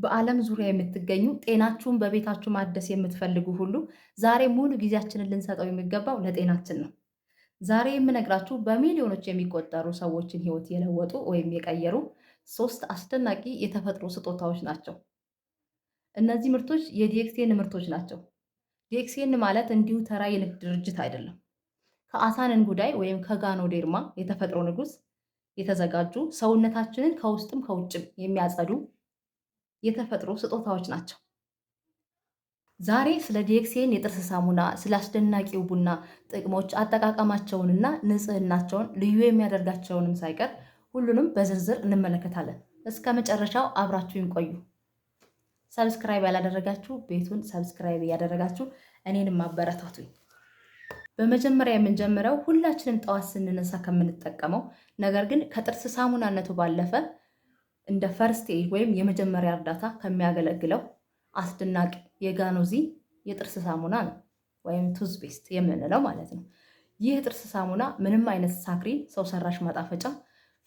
በዓለም ዙሪያ የምትገኙ ጤናችሁን በቤታችሁ ማደስ የምትፈልጉ ሁሉ ዛሬ ሙሉ ጊዜያችንን ልንሰጠው የሚገባው ለጤናችን ነው። ዛሬ የምነግራችሁ በሚሊዮኖች የሚቆጠሩ ሰዎችን ሕይወት የለወጡ ወይም የቀየሩ ሶስት አስደናቂ የተፈጥሮ ስጦታዎች ናቸው። እነዚህ ምርቶች የ DXN ምርቶች ናቸው። DXN ማለት እንዲሁ ተራ የንግድ ድርጅት አይደለም። ከአሳን እንጉዳይ ወይም ከ Ganoderma የተፈጥሮ ንጉሥ የተዘጋጁ፣ ሰውነታችንን ከውስጥም ከውጭም የሚያጸዱ የተፈጥሮ ስጦታዎች ናቸው። ዛሬ ስለ DXN የጥርስ ሳሙና፣ ስለ አስደናቂው ቡና ጥቅሞች፣ አጠቃቀማቸውንና ንጽህናቸውን ልዩ የሚያደርጋቸውንም ሳይቀር ሁሉንም በዝርዝር እንመለከታለን። እስከ መጨረሻው አብራችሁን ቆዩ። Subscribe ያላደረጋችሁ ቤቱን subscribe እያደረጋችሁ እኔንም አበረታቱኝ። በመጀመሪያ የምንጀምረው ሁላችንም ጠዋት ስንነሳ ከምንጠቀመው፣ ነገር ግን ከጥርስ ሳሙናነቱ ባለፈ እንደ first aid ወይም የመጀመሪያ እርዳታ ከሚያገለግለው አስደናቂ የጋኖዚ የጥርስ ሳሙና ነው፣ ወይም toothpaste የምንለው ማለት ነው። ይህ የጥርስ ሳሙና ምንም አይነት saccharin፣ ሰው ሰራሽ ማጣፈጫ፣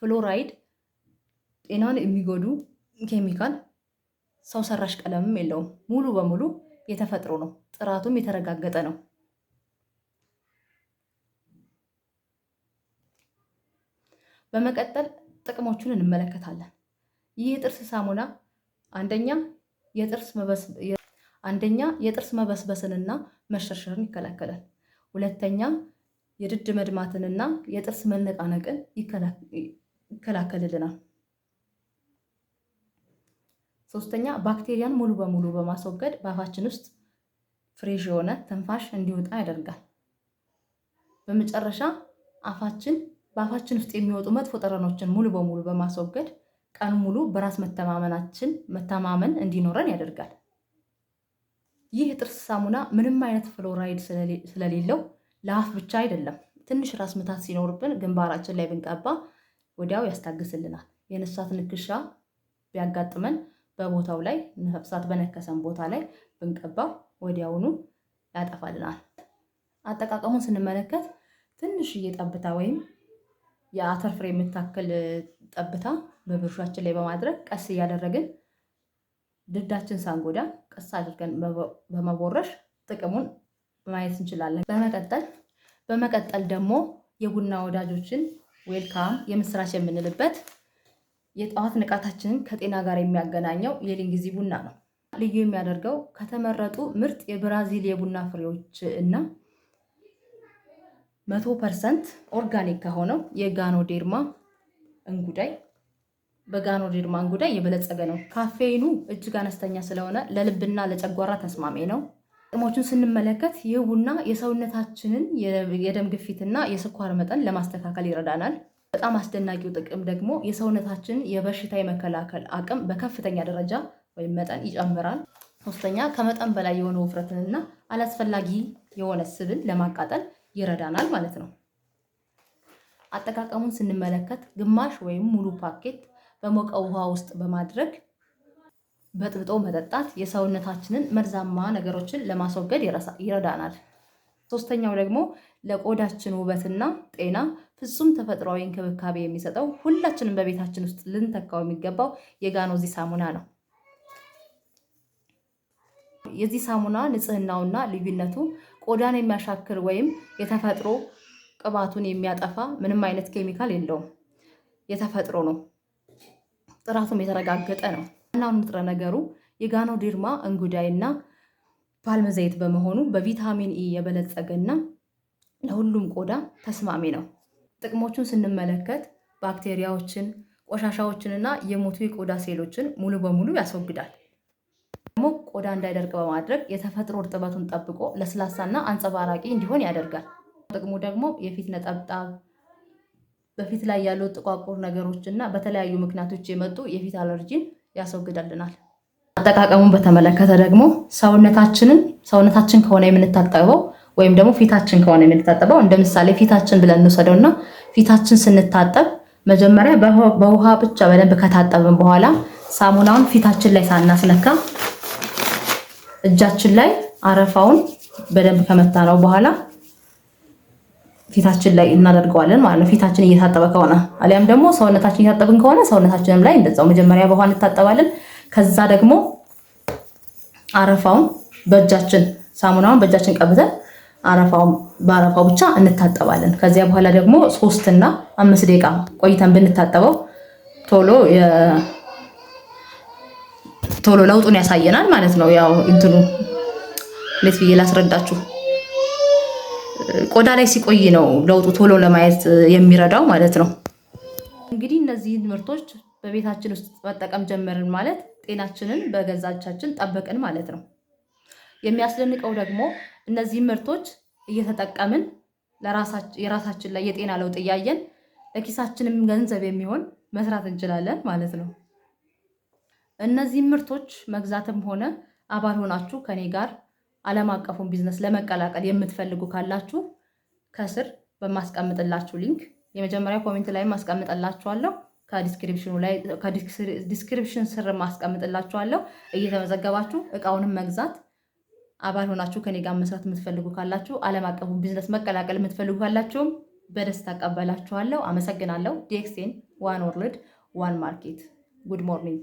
ፍሎራይድ፣ ጤናን የሚጎዱ ኬሚካል፣ ሰው ሰራሽ ቀለምም የለውም። ሙሉ በሙሉ የተፈጥሮ ነው። ጥራቱም የተረጋገጠ ነው። በመቀጠል ጥቅሞቹን እንመለከታለን። ይህ የጥርስ ሳሙና አንደኛ የጥርስ መበስበስንና መሸርሸርን ይከላከላል። ሁለተኛ የድድ መድማትንና የጥርስ መነቃነቅን ይከላከልልናል። ሶስተኛ ባክቴሪያን ሙሉ በሙሉ በማስወገድ በአፋችን ውስጥ fresh የሆነ ትንፋሽ እንዲወጣ ያደርጋል። በመጨረሻ በአፋችን ውስጥ የሚወጡ መጥፎ ጠረኖችን ሙሉ በሙሉ በማስወገድ ቀን ሙሉ በራስ መተማመን እንዲኖረን ያደርጋል። ይህ የጥርስ ሳሙና ምንም አይነት ፍሎራይድ ስለሌለው ለአፍ ብቻ አይደለም፣ ትንሽ ራስ ምታት ሲኖርብን ግንባራችን ላይ ብንቀባ ወዲያው ያስታግስልናል። የነፍሳት ንክሻ ቢያጋጥመን በቦታው ላይ፣ ነፍሳት በነከሰን ቦታ ላይ ብንቀባው ወዲያውኑ ያጠፋልናል። አጠቃቀሙን ስንመለከት ትንሽዬ ጠብታ ወይም የአተር ፍሬ የምታክል ጠብታ በብሩሻችን ላይ በማድረግ ቀስ እያደረግን ድዳችን ሳንጎዳ ቀስ አድርገን በመቦረሽ ጥቅሙን ማየት እንችላለን። በመቀጠል ደግሞ የቡና ወዳጆችን welcome፣ የምስራች የምንልበት፣ የጠዋት ንቃታችንን ከጤና ጋር የሚያገናኘው የሊንግዚ ቡና ነው። ልዩ የሚያደርገው ከተመረጡ ምርጥ የብራዚል የቡና ፍሬዎች እና 100% organic ከሆነው የ Ganoderma እንጉዳይ፣ በ Ganoderma እንጉዳይ የበለጸገ ነው። ካፌይኑ እጅግ አነስተኛ ስለሆነ ለልብና ለጨጓራ ተስማሚ ነው። ጥቅሞቹን ስንመለከት ይህ ቡና የሰውነታችንን የደም ግፊትና የስኳር መጠን ለማስተካከል ይረዳናል። በጣም አስደናቂው ጥቅም ደግሞ የሰውነታችንን የበሽታ የመከላከል አቅም በከፍተኛ ደረጃ ወይም መጠን ይጨምራል። ሶስተኛ ከመጠን በላይ የሆነ ውፍረትንና አላስፈላጊ የሆነ ስብን ለማቃጠል ይረዳናል ማለት ነው። አጠቃቀሙን ስንመለከት ግማሽ ወይም ሙሉ ፓኬት በሞቀ ውሃ ውስጥ በማድረግ በጥብጦ መጠጣት የሰውነታችንን መርዛማ ነገሮችን ለማስወገድ ይረዳናል። ሶስተኛው ደግሞ ለቆዳችን ውበትና ጤና ፍጹም ተፈጥሯዊ እንክብካቤ የሚሰጠው፣ ሁላችንም በቤታችን ውስጥ ልንተካው የሚገባው የጋኖዚ ሳሙና ነው። የዚህ ሳሙና ንጽህናውና ልዩነቱ ቆዳን የሚያሻክር ወይም የተፈጥሮ ቅባቱን የሚያጠፋ ምንም አይነት ኬሚካል የለውም። የተፈጥሮ ነው። ጥራቱም የተረጋገጠ ነው። ዋናው ንጥረ ነገሩ የ Ganoderma እንጉዳይና palm ዘይት በመሆኑ በቪታሚን ኢ የበለጸገና ለሁሉም ቆዳ ተስማሚ ነው። ጥቅሞቹን ስንመለከት ባክቴሪያዎችን፣ ቆሻሻዎችንና የሞቱ የቆዳ ሴሎችን ሙሉ በሙሉ ያስወግዳል። ደግሞ ቆዳ እንዳይደርቅ በማድረግ የተፈጥሮ እርጥበቱን ጠብቆ ለስላሳና አንጸባራቂ እንዲሆን ያደርጋል። ጥቅሙ ደግሞ የፊት ነጠብጣብ፣ በፊት ላይ ያሉ ጥቋቁር ነገሮች እና በተለያዩ ምክንያቶች የመጡ የፊት አለርጂን ያስወግዳልናል። አጠቃቀሙን በተመለከተ ደግሞ ሰውነታችን ከሆነ የምንታጠበው ወይም ደግሞ ፊታችን ከሆነ የምንታጠበው፣ እንደ ምሳሌ ፊታችን ብለን እንውሰደውና ፊታችን ስንታጠብ መጀመሪያ በውሃ ብቻ በደንብ ከታጠብን በኋላ ሳሙናውን ፊታችን ላይ ሳናስነካ እጃችን ላይ አረፋውን በደንብ ከመታነው በኋላ ፊታችን ላይ እናደርገዋለን ማለት ነው። ፊታችን እየታጠበ ከሆነ፣ አሊያም ደግሞ ሰውነታችን እየታጠብን ከሆነ ሰውነታችንም ላይ እንደዛው መጀመሪያ በውሃ እንታጠባለን። ከዛ ደግሞ አረፋውን በእጃችን፣ ሳሙናውን በእጃችን ቀብተን አረፋውን በአረፋው ብቻ እንታጠባለን። ከዚያ በኋላ ደግሞ 3 እና 5 ደቂቃ ቆይተን ብንታጠበው ቶሎ ለውጡን ያሳየናል ማለት ነው። ያው እንትኑ እንዴት ብዬ ላስረዳችሁ፣ ቆዳ ላይ ሲቆይ ነው ለውጡ ቶሎ ለማየት የሚረዳው ማለት ነው። እንግዲህ እነዚህን ምርቶች በቤታችን ውስጥ መጠቀም ጀመርን ማለት ጤናችንን በገዛ እጃችን ጠበቅን ማለት ነው። የሚያስደንቀው ደግሞ እነዚህ ምርቶች እየተጠቀምን የራሳችን ላይ የጤና ለውጥ እያየን ለኪሳችንም ገንዘብ የሚሆን መስራት እንችላለን ማለት ነው። እነዚህ ምርቶች መግዛትም ሆነ አባል ሆናችሁ ከኔ ጋር ዓለም አቀፉን ቢዝነስ ለመቀላቀል የምትፈልጉ ካላችሁ ከስር በማስቀምጥላችሁ link፣ የመጀመሪያ comment ላይ ማስቀምጥላችኋለሁ፣ ከ description ኑ ላይ፣ ከ description ስር ማስቀምጥላችኋለሁ። እየተመዘገባችሁ እቃውንም መግዛት፣ አባል ሆናችሁ ከኔ ጋር መስራት የምትፈልጉ ካላችሁ፣ ዓለም አቀፉን ቢዝነስ መቀላቀል የምትፈልጉ ካላችሁም በደስታ እቀበላችኋለሁ። አመሰግናለሁ። DXN, one world, one market። Good morning።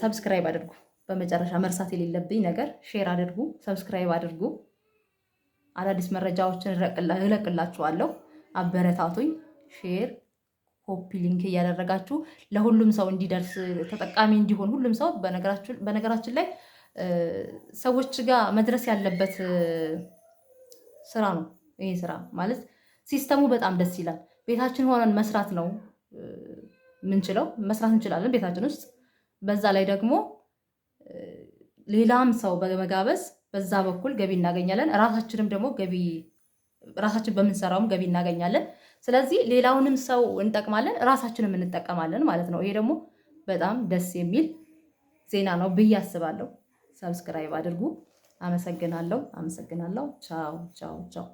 Subscribe አድርጉ። በመጨረሻ መርሳት የሌለብኝ ነገር share አድርጉ፣ subscribe አድርጉ። አዳዲስ መረጃዎችን እለቅላችኋለሁ። አበረታቱኝ። Share፣ copy link እያደረጋችሁ ለሁሉም ሰው እንዲደርስ፣ ተጠቃሚ እንዲሆን ሁሉም ሰው። በነገራችን ላይ ሰዎች ጋር መድረስ ያለበት ስራ ነው ይሄ ስራ። ማለት system ኡ በጣም ደስ ይላል። ቤታችን ሆነን መስራት ነው የምንችለው፣ መስራት እንችላለን ቤታችን ውስጥ። በዛ ላይ ደግሞ ሌላም ሰው በመጋበዝ በዛ በኩል ገቢ እናገኛለን። ራሳችንም ደግሞ ገቢ፣ ራሳችን በምንሰራውም ገቢ እናገኛለን። ስለዚህ ሌላውንም ሰው እንጠቅማለን፣ ራሳችንም እንጠቀማለን ማለት ነው። ይሄ ደግሞ በጣም ደስ የሚል ዜና ነው ብዬ አስባለሁ። Subscribe አድርጉ። አመሰግናለሁ። አመሰግናለሁ። ቻው ቻው ቻው።